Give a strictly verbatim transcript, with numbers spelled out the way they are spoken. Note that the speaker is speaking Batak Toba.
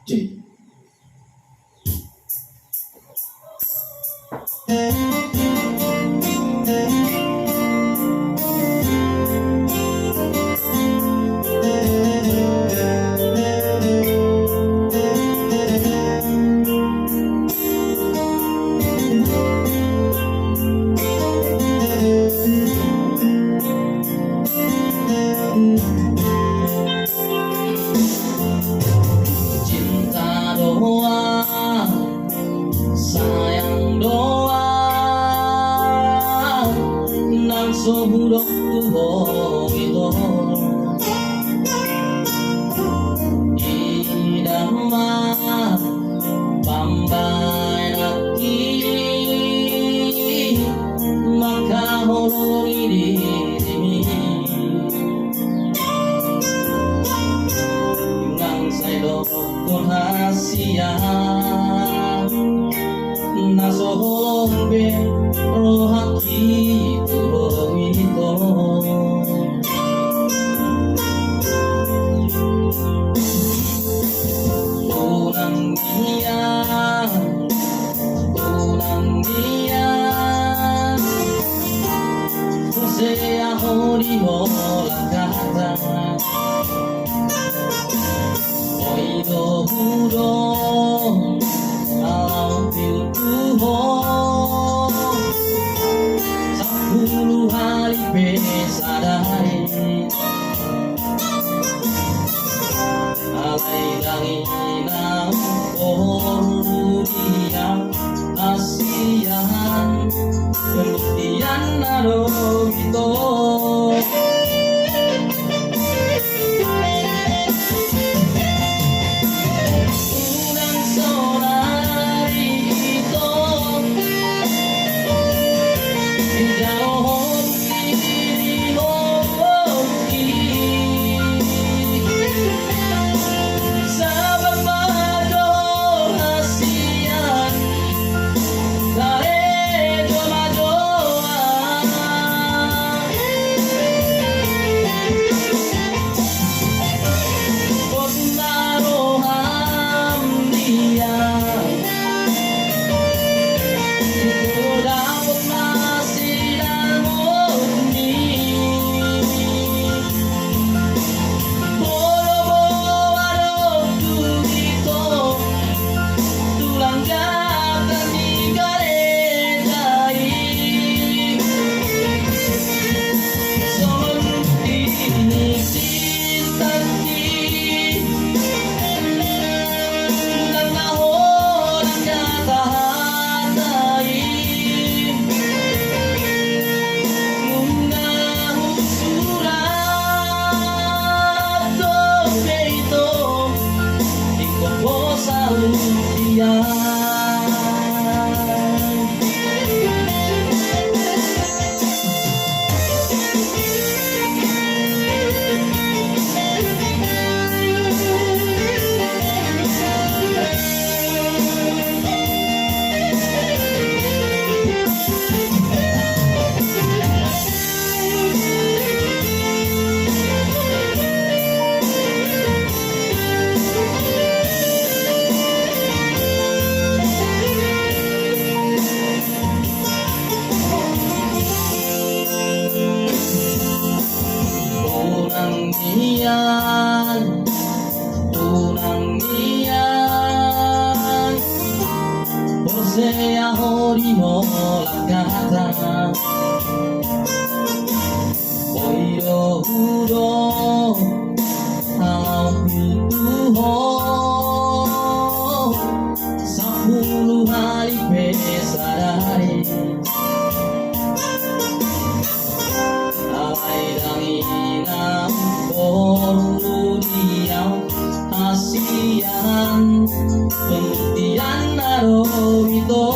Cek. Cinta doang, sayang doang, nang so hudok tu ho ito. Ida ma pambahenanki, mangkaholongi dirimi. Nang sai dohonon hasian, na so holong be rohangki tu ho ito. Unang nian, unang nian, porsea ho di holan hata. Oi do hudok, alai pitu ho, sampulu hali pe sadari. Alai dang inang porlu diam hasian, pembuktian na do ito. Unang sonari ito, dijalo ho diri ho. Sabar ma jo hasian, karejo ma jo. Pos ma roham dia, dapot ma sinamot ni. Molo boha do tu ito, tulang gata ni gareja i. Songon i ni cintangki, nang na holan hata-hata i. Nunga husurat dope ito, ingkon ho saut hian. Unang nian, unang nian, porsea ho di holan hata. Oi do hudok, alai pitu ho, sampulu hali pe sadari. Alai dang inang porlu diam hasian, pembuktian na do ito.